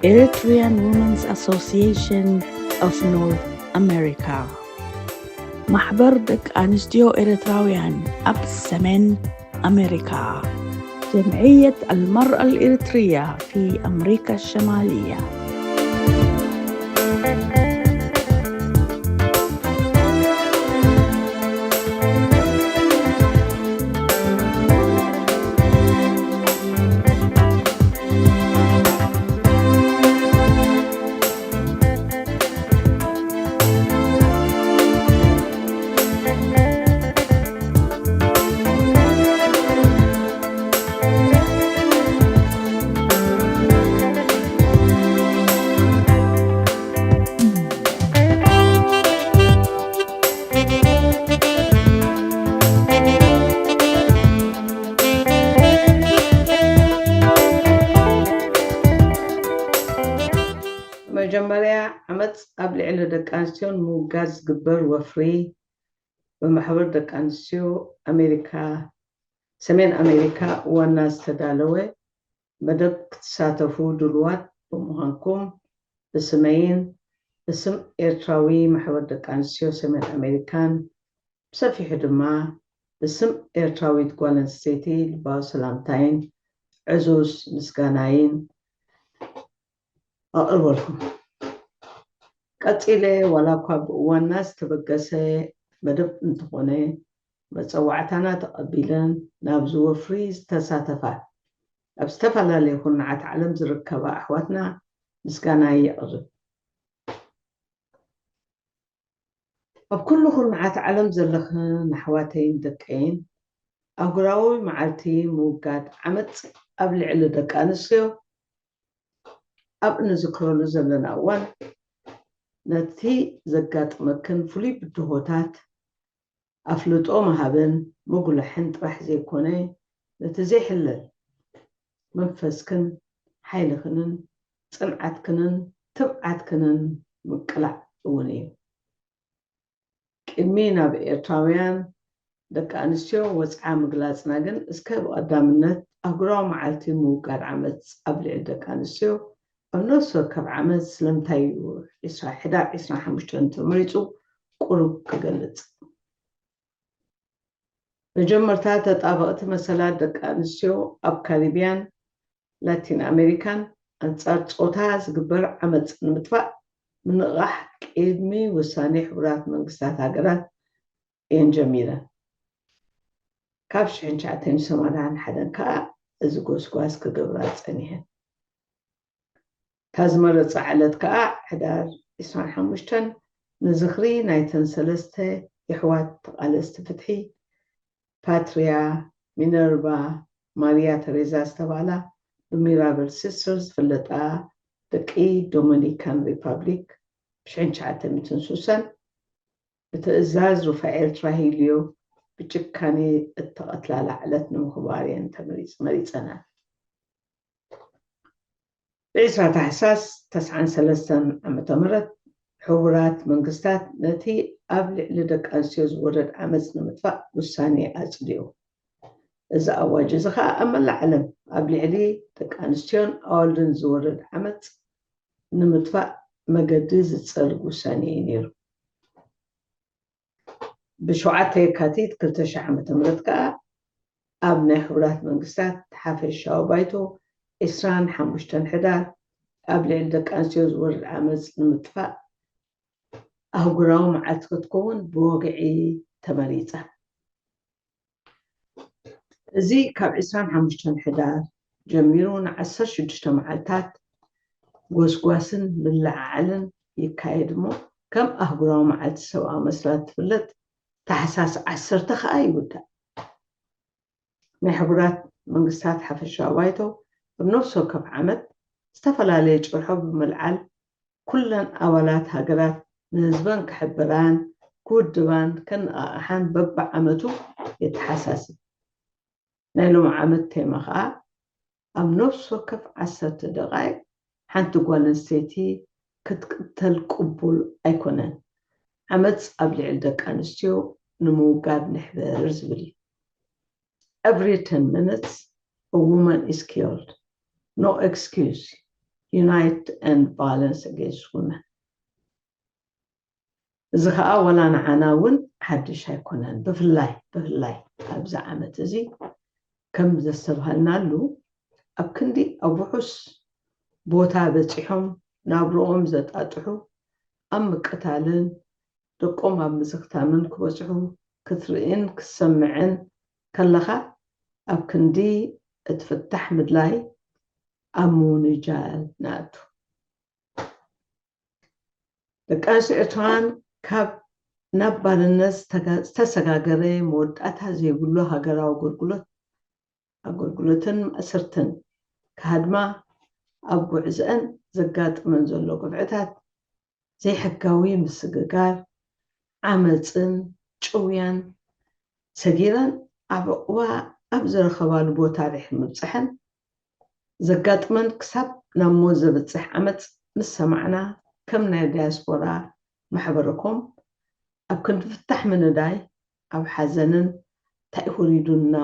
Eritrean Women's Association of North America. ማሕበር ደቂ ኣንስትዮ ኤርትራውያን ኣብ ሰሜን ኣሜሪካ። جمعية المرأة الإريترية في أمريكا الشمالية. መጀመርያ፣ ዓመፅ ኣብ ልዕሊ ደቂ ኣንስትዮ ንምውጋድ ዝግበር ወፍሪ ብማሕበር ደቂ ኣንስትዮ ኣሜሪካ፣ ሰሜን ኣሜሪካ ዋና ዝተዳለወ መደብ ክትሳተፉ ድሉዋት ብምዃንኩም ብስመይን ብስም ኤርትራዊ ማሕበር ደቂ ኣንስትዮ ሰሜን ኣሜሪካን ብሰፊሑ ድማ ብስም ኤርትራዊት ጓል ኣንስተይቲ ልባዊ ሰላምታይን ዕዙዝ ምስጋናይን ኣቕርበልኩም። ቀጺለ ዋላ እኳ ብእዋንና ዝተበገሰ መደብ እንተኾነ መጸዋዕታና ተቐቢለን ናብዚ ወፍሪ ዝተሳተፋ ኣብ ዝተፈላለዩ ኩርናዓት ዓለም ዝርከባ ኣሕዋትና ምስጋናይ የቕርብ። ኣብ ኩሉ ኩርናዓት ዓለም ዘለኽን ኣሕዋተይን ደቀይን ኣህጉራዊ መዓልቲ ምውጋድ ዓመጽ ኣብ ልዕሊ ደቂ ኣንስትዮ ኣብ እንዝክረሉ ዘለና እዋን ነቲ ዘጋጥመክን ፍሉይ ብድሆታት ኣፍልጦ ምሃብን ምጉላሕን ጥራሕ ዘይኮነ ነቲ ዘይሕለል መንፈስክን ሓይልክንን ጽንዓትክንን ትብዓትክንን ምቅላዕ እውን እዩ። ቅድሚ ናብ ኤርትራውያን ደቂ ኣንስትዮ ወጽዓ ምግላጽና ግን እስከ ብቐዳምነት ኣህጉራዊ መዓልቲ ምውጋድ ዓመጽ ኣብ ልዕሊ ደቂ ኣንስትዮ ኣብ ነፍሲ ወከፍ ዓመት ስለምንታይ እዩ ዕስራ ሕዳር ዕስራን ሓሙሽተን ተመሪጹ ቁሩብ ክገልጽ። መጀመርታ ተጣበቕቲ መሰላት ደቂ ኣንስትዮ ኣብ ካሪብያን ላቲን ኣሜሪካን ኣንጻር ጾታ ዝግበር ዓመጽ ንምጥፋእ ምንቕቓሕ ቅድሚ ውሳኔ ሕቡራት መንግስታት ሃገራት እየን ጀሚረን። ካብ ሽሕን ትሽዓተን ሰማንያን ሓደን ከኣ እዚ ጎስጓስ ክገብራ ጸኒሐን። እታ ዝመረጻ ዕለት ከኣ ሕዳር ዕስራን ሓሙሽተን ንዝኽሪ ናይተን ሰለስተ የሕዋት ተቓለስቲ ፍትሒ ፓትርያ፣ ሚነርቫ፣ ማርያ ተሬዛ ዝተባህላ ብሚራብል ሲስተርስ ዝፍለጣ ደቂ ዶሚኒካን ሪፓብሊክ ብሽሕን ትሽዓተ ሚእትን ስሳን ብትእዛዝ ሩፋኤል ትራሂልዮ ብጭካኔ እተቐትላላ ዕለት ንምኽባር እየን ተመሪጽ- መሪጸናል። ብዕስራ ታሕሳስ ተስዓን ሰለስተን ዓመተ ምህረት ሕቡራት መንግስታት ነቲ ኣብ ልዕሊ ደቂ ኣንስትዮ ዝወረድ ዓመጽ ንምጥፋእ ውሳኔ ኣጽዲቑ። እዚ ኣዋጅ እዚ ኸኣ ኣብ መላእ ዓለም ኣብ ልዕሊ ደቂ ኣንስትዮን ኣዋልድን ዝወረድ ዓመጽ ንምጥፋእ መገዲ ዝጸርግ ውሳኔ እዩ ነይሩ። ብሸውዓተ የካቲት ክልተ ሺሕ ዓመተ ምህረት ከኣ ኣብ ናይ ሕቡራት መንግስታት ሓፈሻዊ ባይቶ ዕስራን ሓሙሽተን ሕዳር ኣብ ልዕሊ ደቂ ኣንስትዮ ዝወርድ ዓመጽ ንምጥፋእ ኣህጉራዊ መዓልቲ ክትከውን ብወግዒ ተመሪጻ። እዚ ካብ ዕስራን ሓሙሽተን ሕዳር ጀሚሩ ንዓሰርተ ሽዱሽተ መዓልታት ጎስጓስን ምልዕዓልን ይካየድ እሞ ከም ኣህጉራዊ መዓልቲ ሰብኣዊ መሰላት ትፍለጥ ታሕሳስ ዓሰርተ ከኣ ይውዳእ። ናይ ሕቡራት መንግስታት ሓፈሻዊ ባይቶ ኣብ ነፍሲ ወከፍ ዓመት ዝተፈላለየ ጭርሖ ብምልዓል ኩለን ኣባላት ሃገራት ንህዝበን ክሕብራን ክውድባን ከነቓቕሓን በብዓመቱ የተሓሳስብ። ናይ ሎሚ ዓመት ቴማ ኸኣ ኣብ ነፍሲ ወከፍ ዓሰርተ ደቓይቕ ሓንቲ ጓል ኣንስተይቲ ክትቅተል ቅቡል ኣይኮነን፣ ዓመጽ ኣብ ልዕሊ ደቂ ኣንስትዮ ንምውጋድ ንሕበር ዝብል እዩ። Every ten minutes a woman is killed. No excuse. Unite and Violence Against Women። እዚ ከዓ ዋላ ንዓና እውን ሓድሽ ኣይኮነን። ብፍላይ ብፍላይ ኣብዚ ዓመት እዚ ከም ዘስተብሃልናሉ፣ ኣብ ክንዲ ኣብ ውሑስ ቦታ በፂሖም ናብርኦም ዘጣጥሑ፣ ኣብ ምቅታልን ደቆም ኣብ ምዝኽታምን ክበፅሑ ክትርእን ክትሰምዕን ከለኻ፣ ኣብ ክንዲ እቲ ፍታሕ ምድላይ ኣብ ምውንጃል ንኣቱ። ደቂ ኣንስትዮ ኤርትራውያን ካብ ናብ ባርነት ዝተሰጋገረ መወዳእታ ዘይብሉ ሃገራዊ ኣገልግሎት ኣገልግሎትን ማእሰርትን ክሃድማ ኣብ ጉዕዘአን ዘጋጥመን ዘሎ ግፍዕታት፣ ዘይሕጋዊ ምስግጋር፣ ዓመፅን ጭውያን ሰጊረን ኣብ ዕቑባ ኣብ ዝረኸባሉ ቦታ ርሒ ምብፅሐን ዘጋጥመን ክሳብ ናብ ሞት ዘብፅሕ ዓመፅ ምስ ሰማዕና ከም ናይ ዳያስፖራ ማሕበረኮም ኣብ ክንዲ ፍታሕ ምንዳይ ኣብ ሓዘንን እንታይ ወሪዱና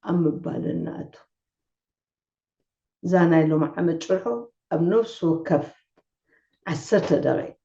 ኣብ ምባልን ንኣቱ። እዛ ናይ ሎሚ ዓመት ጭርሖ ኣብ ነፍሲ ወከፍ ዓሰርተ ደቂቕ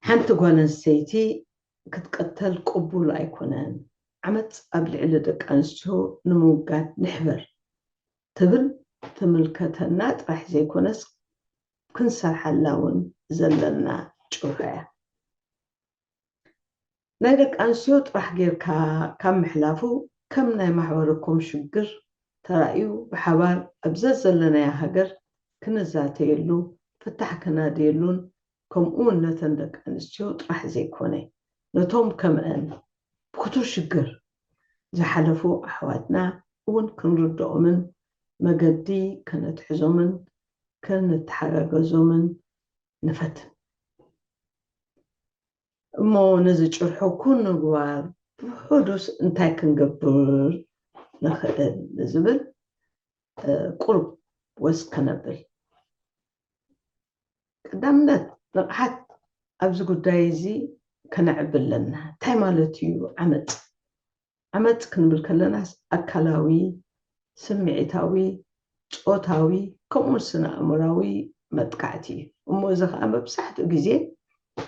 ሓንቲ ጓል ኣንስተይቲ ክትቅተል ቅቡል ኣይኮነን። ዓመፅ ኣብ ልዕሊ ደቂ ኣንስትዮ ንምውጋድ ንሕበር ትብል ትምልከተና ጥራሕ ዘይኮነስ ክንሰርሓላ እውን ዘለና ጭርሖ እያ። ናይ ደቂ ኣንስትዮ ጥራሕ ጌርካ ካብ ምሕላፉ ከም ናይ ማሕበረኮም ሽግር ተራእዩ ብሓባር ኣብ ዘዘለናያ ሃገር ክንዛተየሉ ፍታሕ ክናድየሉን ከምኡ እውን ነተን ደቂ ኣንስትዮ ጥራሕ ዘይኮነ ነቶም ከምአን ብክቱር ሽግር ዝሓለፉ ኣሕዋትና እውን ክንርድኦምን መገዲ ከነትሕዞምን ከነተሓጋገዞምን ንፈትን። እሞ ነዚ ጭርሖ ኩን ንግባር ብሕዱስ እንታይ ክንገብር ንኽእል ንዝብል ቁሩብ ወስ ከነብል። ቀዳምነት ንቕሓት ኣብዚ ጉዳይ እዚ ከነዕቢ ኣለና። እንታይ ማለት እዩ ዓመፅ? ዓመፅ ክንብል ከለናስ ኣካላዊ፣ ስምዒታዊ፣ ፆታዊ ከምኡውን ስነ ኣእምራዊ መጥቃዕቲ እዩ። እሞ እዚ ከዓ መብዛሕትኡ ግዜ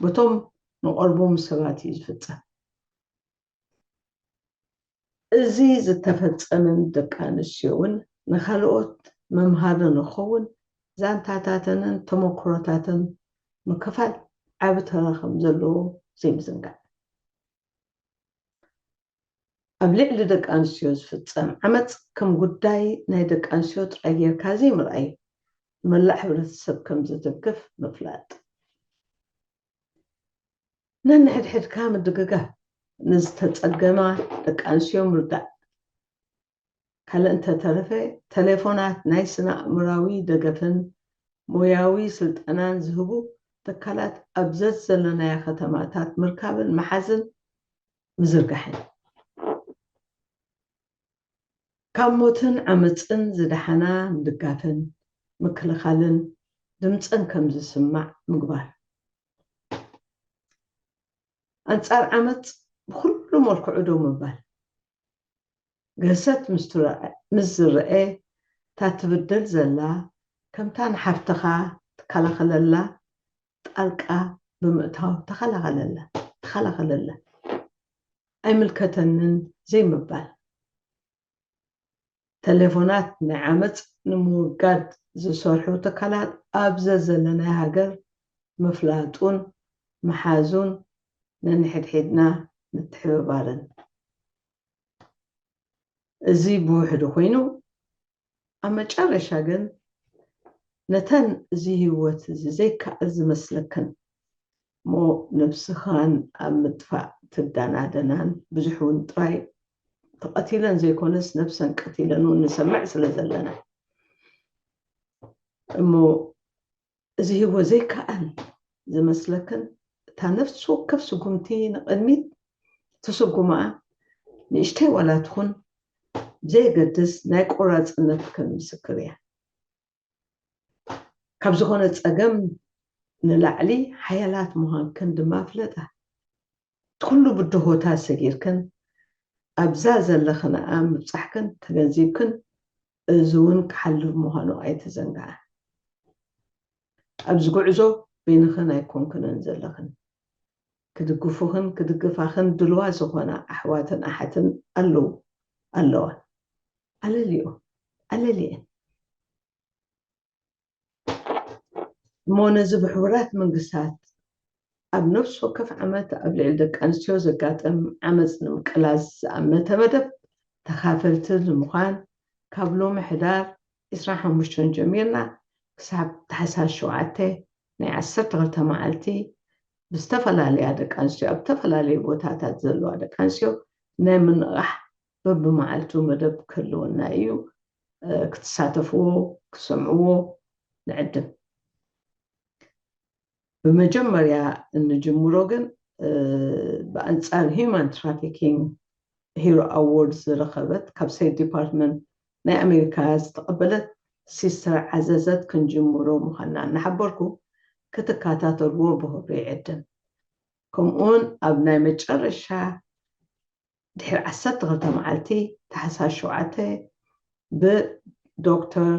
በቶም ንቐርቦም ሰባት እዩ ዝፍፀም። እዚ ዝተፈፀመን ደቂ ኣንስትዮ እውን ንካልኦት መምሃሪ ንክኸውን ዛንታታተንን ተመክሮታተን ምክፋል ዓቢ ተራ ከም ዘለዎ ዘይምዝንጋዕ። ኣብ ልዕሊ ደቂ ኣንስትዮ ዝፍፀም ዓመፅ ከም ጉዳይ ናይ ደቂ ኣንስትዮ ጥራይ ጌርካ ዘይምርኣይ ንመላእ ሕብረተሰብ ከም ዝድግፍ ምፍላጥ። ነንሕድሕድካ ምድግጋፍ፣ ንዝተፀገማ ደቂ ኣንስትዮ ምርዳእ፣ ካልእ እንተተረፈ ተሌፎናት ናይ ስነ ኣእምራዊ ደገፍን ሞያዊ ስልጠናን ዝህቡ ትካላት ኣብ ዘዘለናያ ከተማታት ምርካብን ምሓዝን ምዝርጋሕን። ካብ ሞትን ዓመፅን ዝደሓና ምድጋፍን ምክልኻልን ድምፀን ከም ዝስማዕ ምግባር። ኣንፃር ዓመፅ ብኩሉ መልክዑ ደው ምባል። ግህሰት ምስ ዝረአ እታ ትብደል ዘላ ከምታ ንሓፍትኻ ትከላኸለላ ጣልቃ ብምእታው ተኸላኸለላ ተኸላኸለላ ኣይምልከተንን ዘይምባል። ተሌፎናት ናይ ዓመፅ ንምውጋድ ዝሰርሑ ትካላት ኣብ ዘዘለናይ ሃገር ምፍላጡን ምሓዙን ነንሕድሕድና ምትሕብባርን። እዚ ብውሕዱ ኮይኑ ኣብ መጨረሻ ግን ነተን እዚ ህይወት እዚ ዘይከኣል ዝመስለክን እሞ ነብስኻን ኣብ ምጥፋእ ትዳናደናን ብዙሕ እውን ጥራይ ተቐቲለን ዘይኮነስ ነብሰን ቀቲለን እውን ንሰምዕ ስለ ዘለና እሞ እዚ ህይወት ዘይከኣል ዝመስለክን እታ ነፍሲ ወከፍ ስጉምቲ ንቕድሚት ትስጉምኣ ንእሽተይ ዋላ ትኹን ብዘየገድስ ናይ ቆራፅነትክን ምስክር እያ። ካብ ዝኾነ ፀገም ንላዕሊ ሓያላት ምዃንክን ድማ ፍለጣ። እቲ ኩሉ ብድሆታት ሰጊርክን ኣብዛ ዘለኽንኣ ምብፃሕክን ተገንዚብክን እዚ እውን ክሓልፍ ምዃኑ ኣይትዘንግዓ። ኣብዚ ጉዕዞ በይንኽን ኣይኮንክንን ዘለኽን። ክድግፉኽን ክድግፋኽን ድልዋ ዝኾና ኣሕዋትን ኣሓትን ኣለዉ፣ ኣለዋ። ኣለልዮ፣ ኣለልየን። እሞ ነዚ ብሕቡራት መንግስታት ኣብ ነፍሲ ወከፍ ዓመት ኣብ ልዕሊ ደቂ ኣንስትዮ ዘጋጥም ዓመፅ ንምቅላስ ዝኣመተ መደብ ተኻፈልቲ ንምዃን ካብ ሎሚ ሕዳር ዕስራን ሓሙሽተን ጀሚርና ክሳብ ታሕሳስ ሸውዓተ ናይ ዓሰርተ ክልተ መዓልቲ ብዝተፈላለያ ደቂ ኣንስትዮ ኣብ ዝተፈላለዩ ቦታታት ዘለዋ ደቂ ኣንስትዮ ናይ ምንቕቓሕ በብመዓልቱ መደብ ክህልወና እዩ። ክትሳተፍዎ ክትሰምዕዎ ንዕድም። ብመጀመርያ እንጅምሮ ግን ብኣንጻር ሂማን ትራፊኪንግ ሂሮ ኣዎርድ ዝረኸበት ካብ ስቴት ዲፓርትመንት ናይ ኣሜሪካ ዝተቐበለት ሲስተር ዓዘዘት ክንጅምሮ ምዃንና እናሓበርኩ ክትከታተልዎ ብክብሪ ይዕድም። ከምኡውን ኣብ ናይ መጨረሻ ድሕሪ ዓሰርተ ክልተ መዓልቲ ታሕሳስ ሸውዓተ ብዶክተር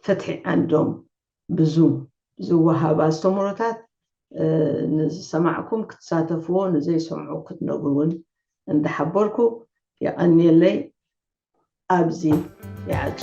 ፍትሒ ዓንዶም ብዙም ዝወሃብ ኣስተምህሮታት ንዝሰማዕኩም ክትሳተፍዎ ንዘይሰምዑ ክትነግሩ እውን እንዳሓበርኩ የቐንየለይ። ኣብዚ ይዓጹ።